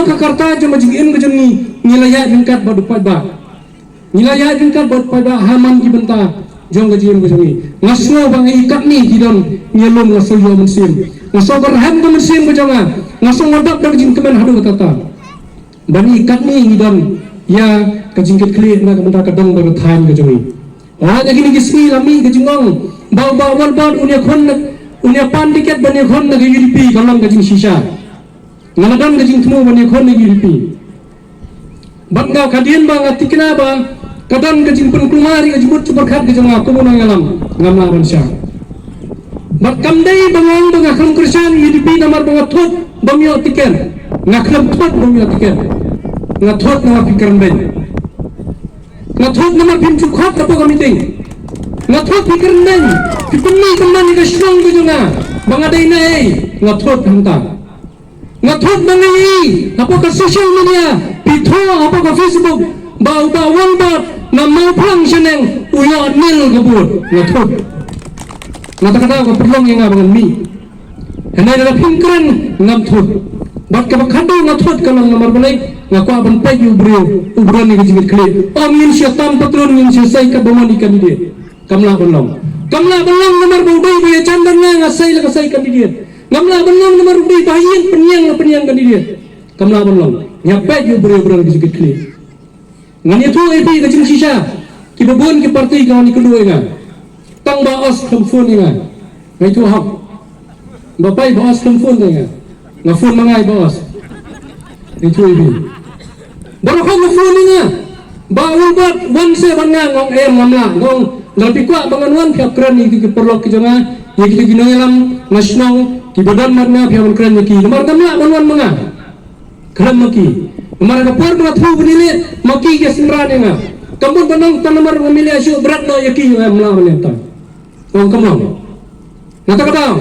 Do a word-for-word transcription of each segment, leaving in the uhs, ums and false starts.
ka karta jong ka jingim ka jong ngi, ngi la ïaid ryngkat bad u paidbah. Ngi la ïaid ryngkat bad u paidbah ha man ki bynta jong ka jingim ka jong ngi. Nga sngew ba ngi katni ki don ngi lum, nga sngew ïoh mynsiem. Nga sngew ka rhem ka mynsiem ka jong nga. Nga sngew nga dap da ka jingkmen haduh katta. Ba ngi katni ngi don ïa ka jingkitkhlieh na ka bynta ka dong bad ka thaiñ ka jong ngi. Hooid, ha kine ki sngi la mih ka jingong ba u Bah Walbert un ïakhun na, un ïapan tiket ban ïakhun na ka U D P, ka long ka jingshisha. Nga la don ka jingthmu ban ïakhun na ka U D P. Bad nga, ka dien ba nga tikna ba ka don ka jingpynkulmar ïa ka jingmut jingpyrkhat ka jong nga kum u nongïalam, ngam lah ban shah. Bad kam dei ba nga ong ba nga khlem kyrshan ïa U D P namar ba nga thut bym ïoh tiket. Nga khlem thut bym ïoh tiket. Nga thut namar phi kren beiñ. Nga thut namar phim ju khot hapoh ka meeting. Nga thut phi kren beiñ. Phi pynmih pynman ïa ka shnong ka jong nga ba nga dei na ei. Nga thut hangta. Nga thut ba nga ïohi hapoh ka social media, phi thoh hapoh ka Facebook ba u Bah Walbert na Mawphlang shaneng u ïoh nil ka vote. Nga thut. Nga ta ka daw ka pynlong ïa nga ba ngan mih. Hynrei lada phim kren ngam thut. Bad kaba khadduh nga thut ka long namar balei, nga kwah ban peit ïa u briew uba don ïa ka jingkitkhlieh. Ym ngin shu tam patlun, ngin shu sei katba mon ïa u candidate. Kam lah ban long. Kam lah ban long namar ba u dei ba ïajan don nga, nga sei la ka sei candidate. Ngam lah ban long namar u dei ba ha ïing pynïeng la pynïeng candidate. Kam lah ban long. Nga peit ïa u briew uba don ïa ka jingkitkhlieh. Ngan ïathuh ïa phi ka jingshisha. Kiba bun ki party ki wan ïakynduh ïa nga. Tang Bah Os khlem phone ïa nga. Nga ïathuh hok. Ba peit Bah Os khlem phone ïa nga. Nga phone ma nga ïa Bah Os. Nga ïathuh ïa phi. Baroh hok nga phone ïa nga. Bah Walbert wan seh bad nga, nga ong em, ngam lah. Nga ong lada phi kwah ba ngan wan, phi hap kren ïa ki paralok ki jong nga, ïa ki, ki nongïalam na shnong kiba don bad nga, phi hap ban kren ïa ki. Namar ngam lah ban wan ma nga. Khlem ma ki. Namar ha ka por ba nga thmu ban ïaleh ma ki, ki synran ïa nga. Kam mut ban ong tang namar ngam ïaleh shuh bret noh ïa ki, ngam lah ban ïa tang. Ong kam long. Nga ta ka daw.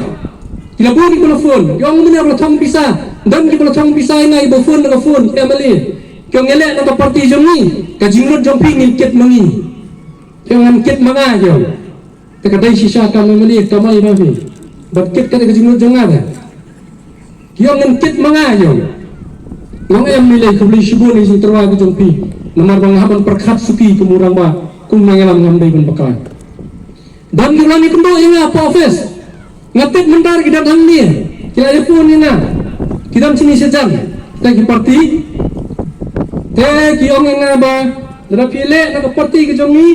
Ki la bun kiba la phone. Ki ong mynne ba la thong pisa. Don kiba la thong pisa ïa nga, kiba phone na ka phone, M L A. Ki ong ïaleh na ka party jong ngi, ka jinglut jong phi ngin kit ma ngi. Ki ong ngan kit ma nga, ki ong. Te ka dei shisha kam M L A, kam ai ba phi. Bad kit ka dei ka jinglut jong nga te. Ki ong ngan kit ma nga, ki ong. Nga ong em, M L A, khublei shibun ïa ka jingtyrwa ka jong phi. Namar ba nga hap ban pyrkhat suki kum u rangbah, kum u nongïalam ngam dei ban bakla. Don ki wan ïakynduh ïa nga hapoh office. Nga tip mynta ki don hangne. Ki la ïa phone ïa nga. Ki don shini shajan. Te ki party. Te ki ong ïa nga ba lada phi leh na ka party ka jong ngi,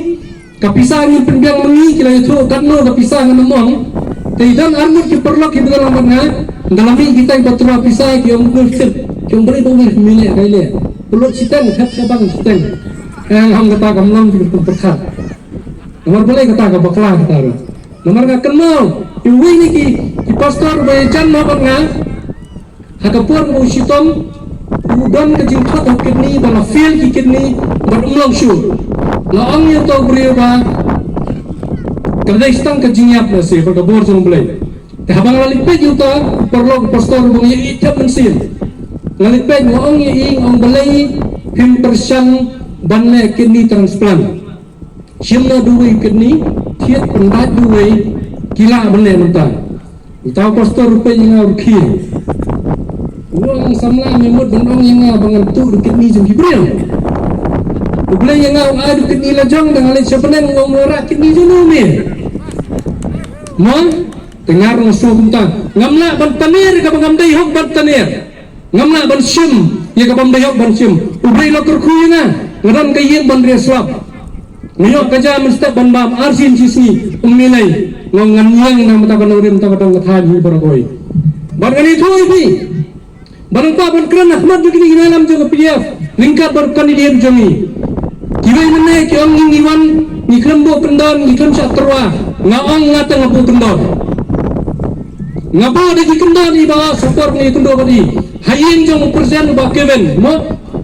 ka pisa ngin pynbiang ma ngi. Ki la ïathuh katno ka pisa ngan ym ong. Te don arngut ki paralok kiba don lang bad nga. Ynda la mih kita kiba tyrwa pisa, ki ong, "Mut sip." Ki ong, "Balei ba u mih, mih leh, kai leh." Pynlut shiteng, thep sha bank shiteng. Eh, ngam, kata kam long, ki pynpyrkhat. Namar balei, kata ka bakla kata ruh. Namar nga kynmaw ïa uwei na ki, ki pastor ba ïajan noh bad nga. Ha ka por kaba u shitom, u don ka jingthot ha kidney, ba la fail ki kidney, bad um long shuh. La ong ïa uta u briew ba ka dei tang ka jingïap lehse bad ka bor jong U Blei. Te haba nga la leit peit ïa uta u paralok pastor ba nga ïeit thep mynsiem, nga leit peit, nga ong ïa i, nga ong, "Balei phim pyrshang ban leh kidney transplant? Shim noh da uwei u kidney, thied pyndait da uwei, ki lah ban leh mynta." Uta u pastor u peit ïa nga, u rkhie. U ong, "Samla, me mut ban ong ïa nga ba ngan tuh da u kidney jong ki briew? U Blei ïa nga u ai da u kidney la jong, da nga leit sha bneng, u ong, 'Me rah kidney jong no me?'" Mo? Te nga ruh nga sngew kumta. Ngam lah ban taner ïa kaba ngam dei hok ban taner. Ngam lah ban shim ïa kaba ym dei hok ban shim. U Blei u la kyrkhu ïa nga. Nga don ka ïing ban rieh slap. Nga ïoh ka ja mynstep ban bam, arsien shi sngi. Um, M L A, nga ong ngan ïeng na bynta ka nongrim, bynta ka dong ka thaiñ hi baroh kawei. Bad ngan ïathuh ïa phi ba nang kwah ban kren ha khmat jong kine ki nongïalam jong ka P D F ryngkat bad u candidate jong ngi. Kiwei mynne ki ong ngi, ngi wan, ngi khlem buh kyndon, ngi khlem shah tyrwa. Nga ong nga te nga buh kyndon. Nga buh da ki kyndon, i Bah Os, ha por ngi kynduh bad i ha ïing jong u president u Bah Kevin, mo,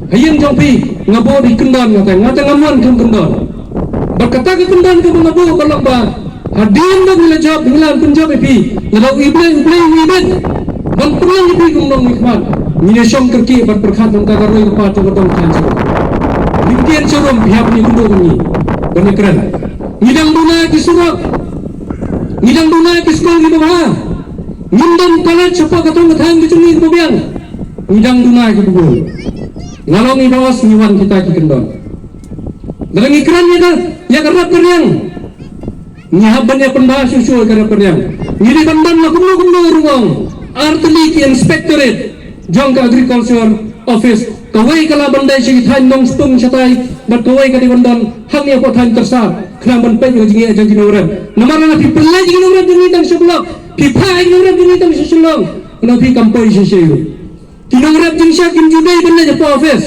ha ïing jong phi, nga buh da ki kyndon, nga te, nga te ngam wan khlem kyndon. Bad kata ka kyndon kaba nga buh ka long ba hadien ba ngi la jop, ngi la pynjop ïa phi, lada U Blei, U Blei u ibit ban pynlong ïa phi kum u nongmihkhmat, ngin ïa shong kyrkieh bad pyrkhat na ka bynta ka roi ka par jong ka dong ka thaiñ. Ngin ïa kynduh, phi hap ban ïakynduh bad ngi, ban ïakren. Ngi dang duna ki surok, ngi dang duna ki skul kiba bha. Ngim don college shapoh ka thong ka thaiñ ka jong ngi kaba biang. Ngi dang duna ki bubun. Nga long i boss, ngi wan kita ki kyndon. Lada ngi kren ïa ka, ïa ka rep ka riang, ngi hap ban ïa pynbha shuh shuh ïa ka rep ka riang. Ngi dei ban don la kumno kumno ruh ong. Ar tylli ki inspectorate jong ka agriculture office. Kawei ka lah ban dei sha ki thaiñ Nongspung shatai, bad kawei ka dei ban don hangne hapoh thaiñ Tyrsad, khnang ban peit ïa ka jingeh jong ki nongrep. Namar lada phi pynleit ïa ki nongrep jong ngi tang sha block, phi phah ïa ki nongrep jong ngi tang sha Shillong, khnang phi kam poi shisha shisha ruh. Ki nongrep jong sha kim ju dei ban leit hapoh office.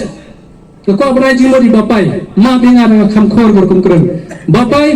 Ka kwah ban ai jingmut ïa Bapai. Ma, biang nga da nga kham khor bad kum kren. Bapai,